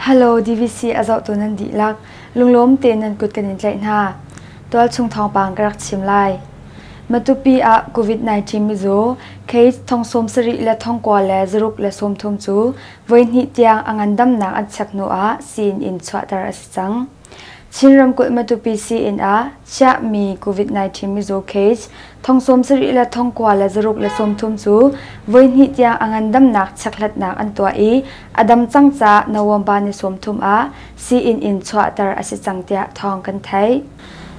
Hello DVC a zohtu nan dihlak lunglawm te nan kut kan in tlaih hna. Tualchung thawngpang ka rak chim lai. Matupi ah COVID-19 mizaw case thong sawm sarih le thong kua le zaruk le sawm thum cu voihnih tiang a ngandamnak an check hnu ah sii in chuahter a si cang. Chin ramkulh Matupi sii-inn ah chiahmi COVID-19 mizaw case thong sawm sarih le thong kua le zaruk le sawm thum cu voihnih tiang a ngandamnak chekhlatnak an tuah i a dam cang caah November ni sawm thum ah sii-inn in chuahter a si cang tiah thawng kan theih.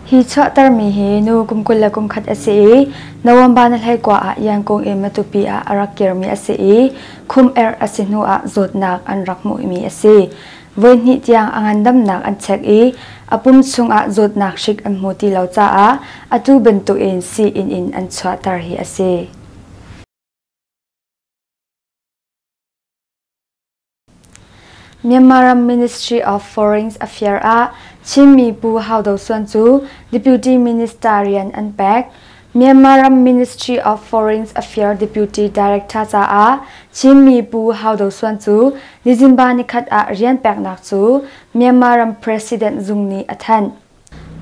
Hi chuahtermi hi nu kum 20 le kum khat a si i November ni 19 ah Yangon in Matupi ah a rak kirmi a si i khum erh a si hnu ah zawtnak an rak hmuhmi a si. Voihnih tiang a ngandamnak an check i a pum chungah zawtnak hrik an hmu ti lo caah atu bantukin sii-inn in an chuahter hi a si. Myanmar ram Ministry of Foreign Affairs ah Chinmi Pu Hau Do Suan cu Deputy Minister rian an pek. Myanmar ram Ministry of Foreign Affairs Deputy Director caah Chinmi Pu Hau Do Suan cu nizimba nikhat ah rian peknak cu Myanmar ram President zung nih a thanh.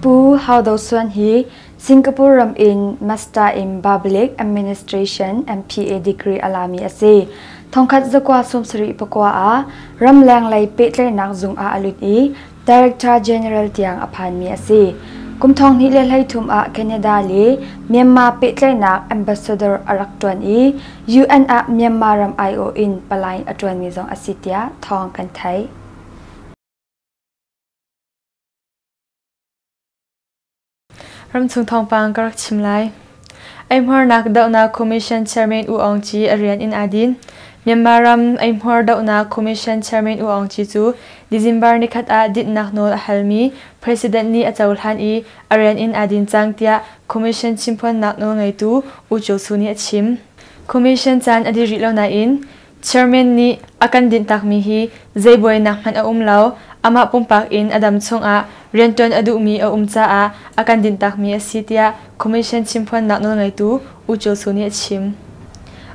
Pu Hau Do Suan hi Singapore ram in Master in Public Administration MPA degree a lami a si. Thongkhat zakua sawmsarih pakua ah ramleng lei pehtlaihnak zung ah a lut i Director General tiang a phanmi a si. Kum thong hnih le hleithum ah Canada le Myanmar pehtlaihnak ambassador a rak ṭuan i UN ah Myanmar ram aiawh in palai a ṭuanmi zong a si tiah thawng kan theih. Ramchung thawngpang ka rak chim lai. Eihmuarnak Dohnak Commission Chairman U Aung Kyi a rian in aa din. Myanmar ram Eihmuar Dohnak Commission Chairman U Aung Kyi cu December nikhat ah dinhnak nawl a halmi President nih a cohlan i a rian in aa din cang tiah Commission chimphuannak nawlngeitu U Kyaw Su nih a chim. Commission caan a dih rih lo nain Chairman nih a kan dinhtakmi hi zei buainak hmanh a um lo. Amah pumpak in a dam chungah rianṭuan a duhmi a um caah a kan dinhtakmi a si tiah Commission chimphuannak nawlngeitu U Kyaw Su nih a chim.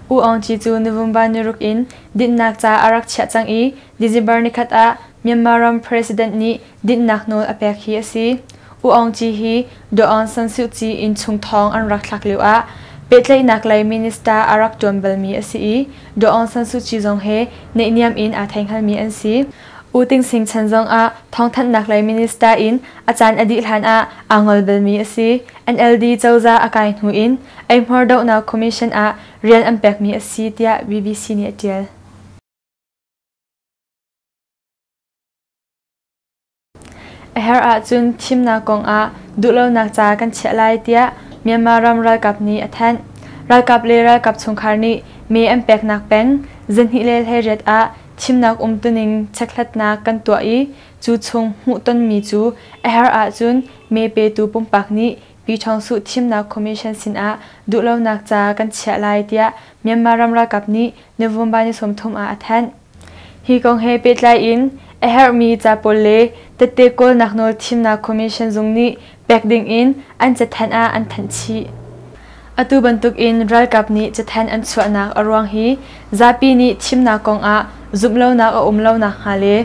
U Aung Kyi cu November niruk in dinhnak ca a rak chiah cang i December nikhat ah Myanmar ram President nih dinhnak nawl a pek hi a si. U Aung Kyi hi Daw Aung San Suu Kyi innchung thawng an rak thlak lioah pehtlaihnak lei minister a rak ṭuan balmi a si i Daw Aung San Suu Kyi zong he naihniam in aa theihngalmi an si. U Ting Sing chan zongah thawngthanhnak lei minister in a caan a dih hlan ah aa ngol balmi a si. NLD cozah a kai hnu in eihmuar dohnak commission ah rian an pekmi a si tiah BBC nih a ṭial. A herh ahcun thimnak kongah duhlonak ca kan chiah lai tiah Myanmar ram ralkap nih a thanh. Ralkap le ralkap chungkhar nih mee an peknak peng zahnih le hleiriat ah thimnak umtuning chekhlatnak kan tuah i cu chung hmuhtonmi cu a herh ahcun mee petu pumpak nih Pyiṭhawngsuh thimnak commission sinah duhlonak ca kan chiah lai tiah Myanmar ram ralkap nih November ni 30 ah a thanh. Hi kong he pehtlai in a herhmi ca pawl le tette kawlnak nawl thimnak commission zung nih pek ding in an cathanh ah an thanh chih. Atu bantuk in ralkap nih cathanh an chuahnak a ruang hi zapi nih thimnak kong ah zumhlonak a um lo nakhnga le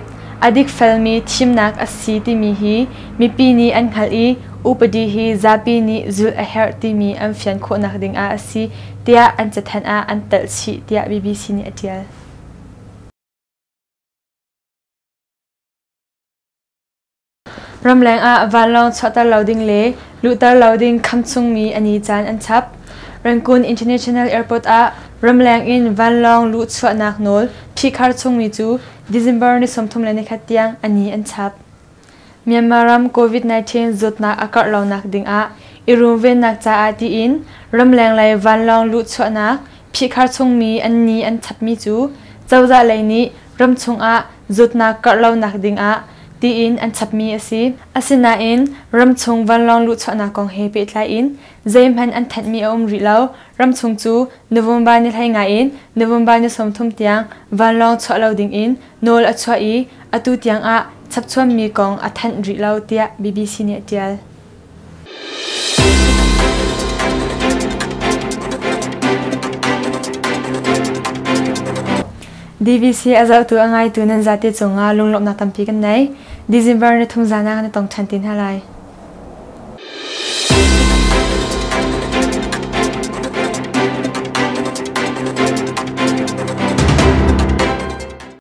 a dikfelmi thimnak a si timi hi mipi nih an hngalh i upadi hi zapi nih zulh a herh timi an fian khawhnak ding ah a si tiah an cathanh ah an telh chih tiah BBC nih a ṭial. Ramleng ah vanlawng chuahter lo ding le luhter lo ding kham chungmi a ni caan an chap. Rangoon International Airport ah ramleng in vanlawng luhchuahnak nawl phihkhar chungmi cu December ni 31 tiang a ni an chap. Myanmar ram COVID-19 zawtnak a karh lonak ding ah i runvennak caah tiin ramleng lei vanlawng luhchuahnak phihkhar chungmi an ni an chapmi cu cozah lei nih ramchung ah zawtnak karh lonak ding ah tiin an chapmi a si. Asinain ramchung vanlawng luhchuahnak kong he pehtlai in zeihmanh an thanhmi a um rih lo. Ramchung cu November ni 15 in November ni 30 tiang vanlawng chuah lo ding in nawl a chuah i atu tiang ah chapchuanmi kong a thanh rih lo tiah BBC nih a ṭial. DVC a zohtu a ngaitu nan zate cungah lunglawmhnak tampi kan nei. December ni thum zan ah kan i tong ṭhan te hna lai.